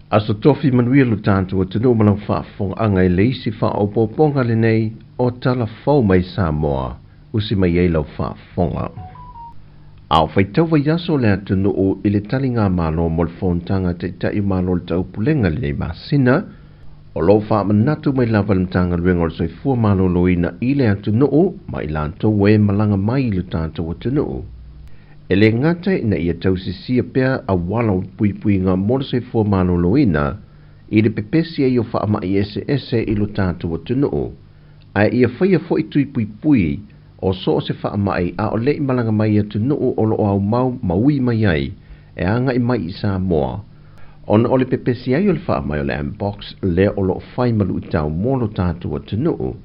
Aso Tofi manuia lo tatou atunuu ma lau faafofogaaga i le isi faaopoopoga lenei o Tala Fou mai Samoa usi mai ai lau faafofoga. A o faitau vaiaso le atunuu i le taligamalo mo le Fonotaga a Taitai o Malo o le Taupulega i lenei masina, o lo o faamanatu mai lava le Matagaluega o le Soifua Maloloina i le atunuu ma i latou e malaga mai i lo tatou atunuu. E le gata ina ia tausisia pea auala o puipuiga mo le soifua maloloina i le pepesi ai o faamai eseese i lo tatou atunuu, ae ia faia foi tui puipui o so o se faamai a o le i malaga mai i atunuu o lo o aumau ma ui mai ai e agai mai i Samoa, ona o le pepesi ai o le faamai o le mpox lea o lo o fai ma luitau mo lo tatou atunuu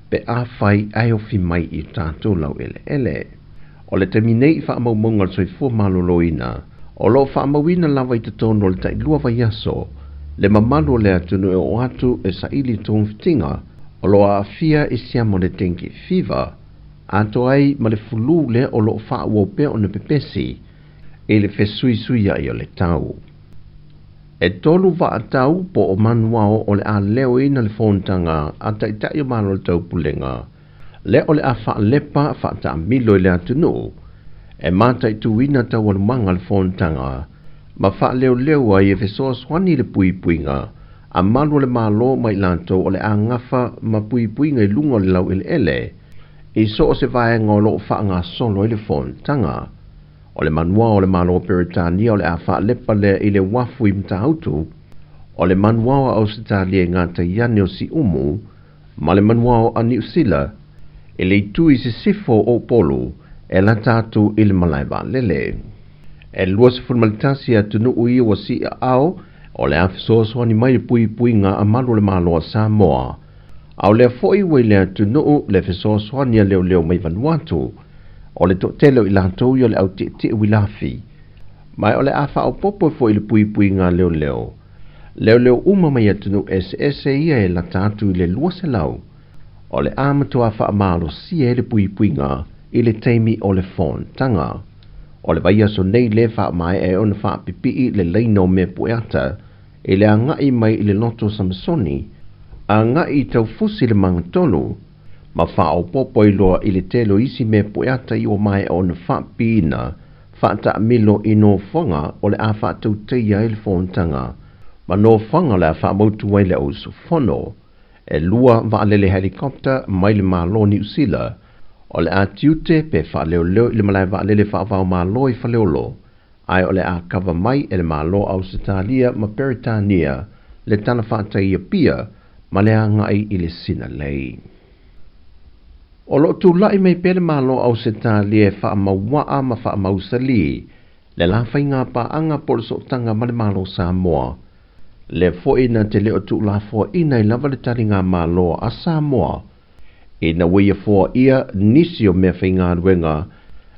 pe afai ae ofi mai i o tatou laueleele. O le taimi nei i faamaumauga a le Soifua Maloloina, o lo o faamauina lava i totonu o le tailua vaiaso le mamalu o le atunuu e oo atu e saili togafitiga o lo o aafia i siama o le dengue fever, atoa ai ma le fulu lea o lo o faaauau pea ona pepesi i le fesuisuiai o le tau. E tolu vaatau po o manuao o le a leoina le fonotaga a Taitai o Malo o le Taupulega lea o le a faalepa faataamilo i le atunuu e mataituina taualumaga o le fonotaga ma faaleoleo ai e fesoasoani i le puipuiga a malu o le Malo ma i latou o le a gafa ma puipuiga i luga o le laueleele i so o se vaega o lo o faagasolo ai le fonotaga. O le manuao o le Malo o Peretania o le a faalepa lea i le uafu i Matautu, o le manuao a Ausetalia i gatai ane o Siumu, ma le manuao a Niu Sila i le itu i sisifo o Upolu e lata atu i le malae vaalele. E 21 atunuu ia ua siiaao o le a fesoasoani mai i le puipuiga a malu o le Malo a Samoa, a o lea foi ua i le atunuu le fesoasoani a leoleo mai Vanuatu. O le toatele o i latou ia o le au tietie uilafi, ma o le a faaopoopo foi i le puipuiga a leoleo leoleo uma mai atunuu eseese ia e lata atu i le 200 o le a matua faamalosia ai le puipuiga i le taimi o le fonotaga. O le vaiaso nei lea faamaea ai ona faapipii le laina o mea pueata i le agai mai i le loto o Samasoni, agai i Taufusi le magatolu, ma faaopoopo ai loa i le tele o isi mea pueata i ua maea ona faapipiina faataamilo i nofoaga o le a faatautaia ai le fonotaga ma nofoaga o le a faamautu ai le auusufono. E lua vaalele helicopter mai le Malo o Niu Sila o le a tiute pe faaleoleo i le malae vaalele faava-o-Malo i Faleolo, ae o le a kava mai e le Malo o Ausetalia ma Peretania le tala faataia Apia ma le agai i le Sinalei. O lo o tulai mai pea le Malo o Ausetalia e faamauaa ma faamausalī le la faiga paaga po o le sootaga ma le Malo o Samoa, lea foi na te le o tuulafoaina ai lava le taligamalo a Samoa ina ua ia foaia nisi o mea faigaluega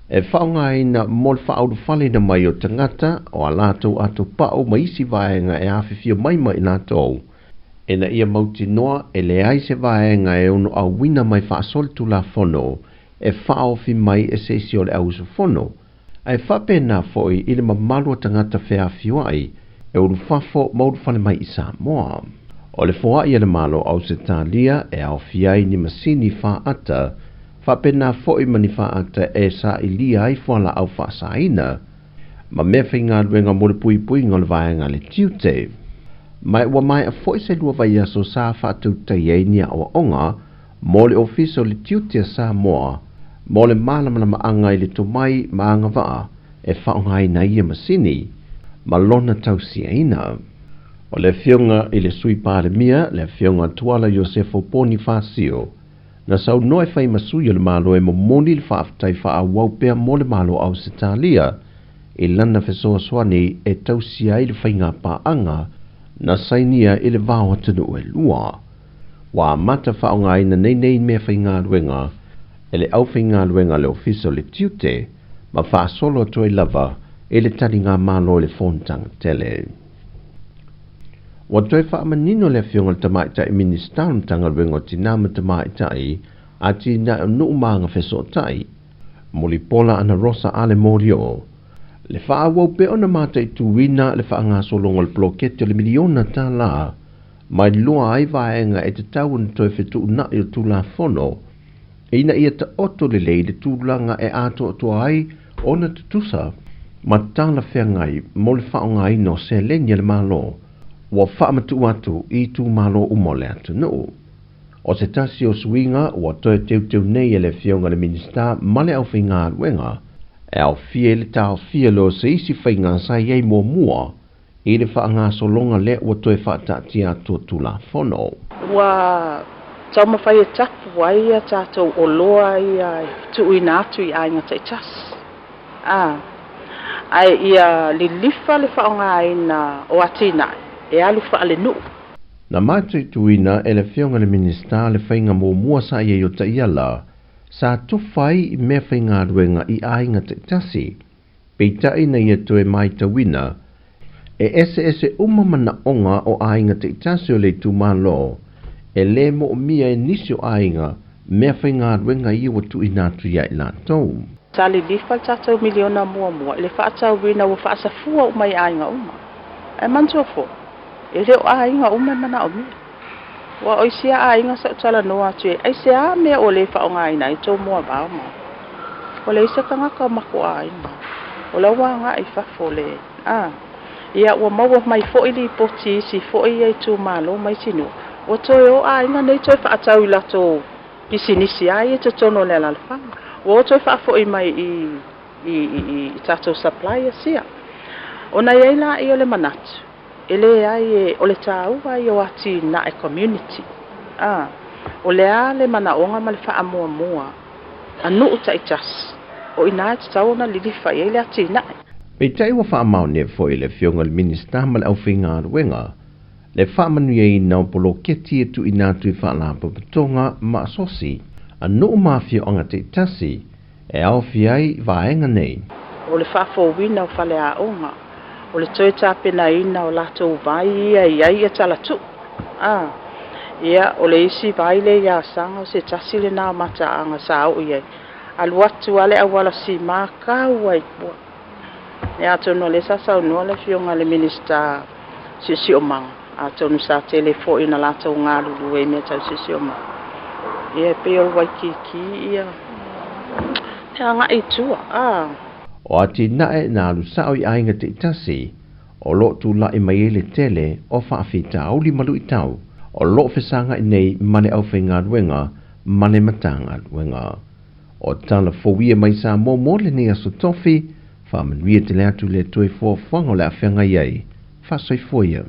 e faaaogaina mo le faaulufaleina mai o tagata o a latou atopau ma isi vaega e afifio mai ma i latou, ina ia mautinoa e leai se vaega e ono auina mai faasolitulafono e faaofi mai e se isi o le auusufono, ae faapena foi i le mamalu o tagata feafioai e ulufafo ma ulufale mai i Samoa. O le foai a le Malo o Ausetalia e aofia ai ni masini faata, faapena foi ma ni faata e sailia ai fualaau faasaina ma mea faigaluega mo le puipuiga o le vaega a le tiute. Ma ua maea foi se lua vaiaso sa faatautaia ai ni aoaoga mo le Ofisa o le Tiute a Samoa mo le malamalamaaga i le tomai ma agavaa e faaaogaina ai ia masini ma lona tausiaina. O le Afioga i le Sui Palemia, le Afioga Tuala Iosefo Ponifasio, na saunoa e fai ma sui o le Malo e momoli le faafetai faaauau pea mo le Malo o Ausetalia i lana fesoasoani e tausia ai le faiga paaga na sainia i le va o atunuu e lua. Ua amata faaaogaina nei nei mea faigaluega e le aufaigaluega a le Ofisa o le Tiute ma faasolo atu ai lava i le taligamalo i le fonotaga tele. Ua toe faamanino le Afioga i le Tamaitai Minisita o le Matagaluega o Tinā ma Tamaitai, Atinae o Nuu ma Agafesootai, Mulipola Anarosa Ale Molioo, Le faaauau pea ona mataituina le faagasologa o le poloketi o le miliona tala ma iloa ai vaega e tatau ona toe fetuunai o Tulafono ina ia taoto lelei le tulaga e atoatoa ai ona tutusa ma talafeagai mo le faaaogaina o seleni a le Malo ua faamatuu atu i itumalo uma o le atunuu. O se tasi o suiga ua toe teuteu nei e le Afioga i le Minisita ma le aufaigaluega e aofia i le taofia loa o se isi faiga sa i ai muamua i le faagasologa lea ua toe faataatia atu o Tulafono. Ua taumafai e tapu ai a tatou oloa ia e tuuina atu i aiga taitasi, a ae ia lilifa le faaaogaina o atinae e alu faalenuu. Na mataituina e le Afioga i le Minisita le faiga muamua sa i ai o taiala sa tufa ai i meafaigaluega i aiga taitasi, peitai ina ia toe matauina e eseese uma manaoga o aiga taitasi o le itumalo e le moomia e nisi o aiga meafaigaluega ia ua tuuina atu ia i latou. Sa lilifa le tatou miliona muamua i le faatauina ua faasafua uma i aiga uma. Ae manatua foi, e le o aiga uma e manaomia. Ua o isi aiga sa ou talanoa atu i ai, aisea mea ua le faaaogaina ai tou moavao ma ua leai se tagata o matou aiga. O la ua agai i fafo le a. Ia ua maua mai foi lipoti i isi foi ia itumalo ma isi nuu, ua toe o aiga nei toe faatau i latou pisinisi lava ia i totonu o le alaalafaga. Ua o toe faafoi mai i i tatou suppliers ia. Ona i ai laia o le manatu, e leai o le taua ia o atinae community. A, o le a le manaoga ma le faamuamua a nuu taitasi, o i ina e tatau ona lilifa i ai le atinae. Peitai ua faamaonia foi e le Afioga i le Minisita ma le aufaigaluega le faamanuiaina o poloketi e tuuina atu i faalapotopotoga ma asosi a nuu ma afioaga taitasi e aofia ai vaega nei. O le faafouina o faleaoga, o le toe tapenaina o latou vai ia e i ai ia talatuu. A, ia, o le isi vai lea i Asaga o se tasi lena o mataaga sa oo i ai. Alu atu lava le auala sima tau ai i tua. Ia atonu o lea sa saunoa le Afioga i le Minisita Siosiomaga, atonu sa tele foi ina latou galulue i mea tau siosiomaga. Ia e pei o le Waikiki ia e agai i tua, a. O atinae na alu sao i aiga taitasi o lo o tulai mai ai le tele o faafitauli ma luitau o lo o fesagai nei ma le aufaigaluega ma le Matagaluega. O tala fou ia mai Samoa mo lenei aso tofi, faamanuia tele atu le toe fuafuaga o le a feagai ai. Faasoifua ia.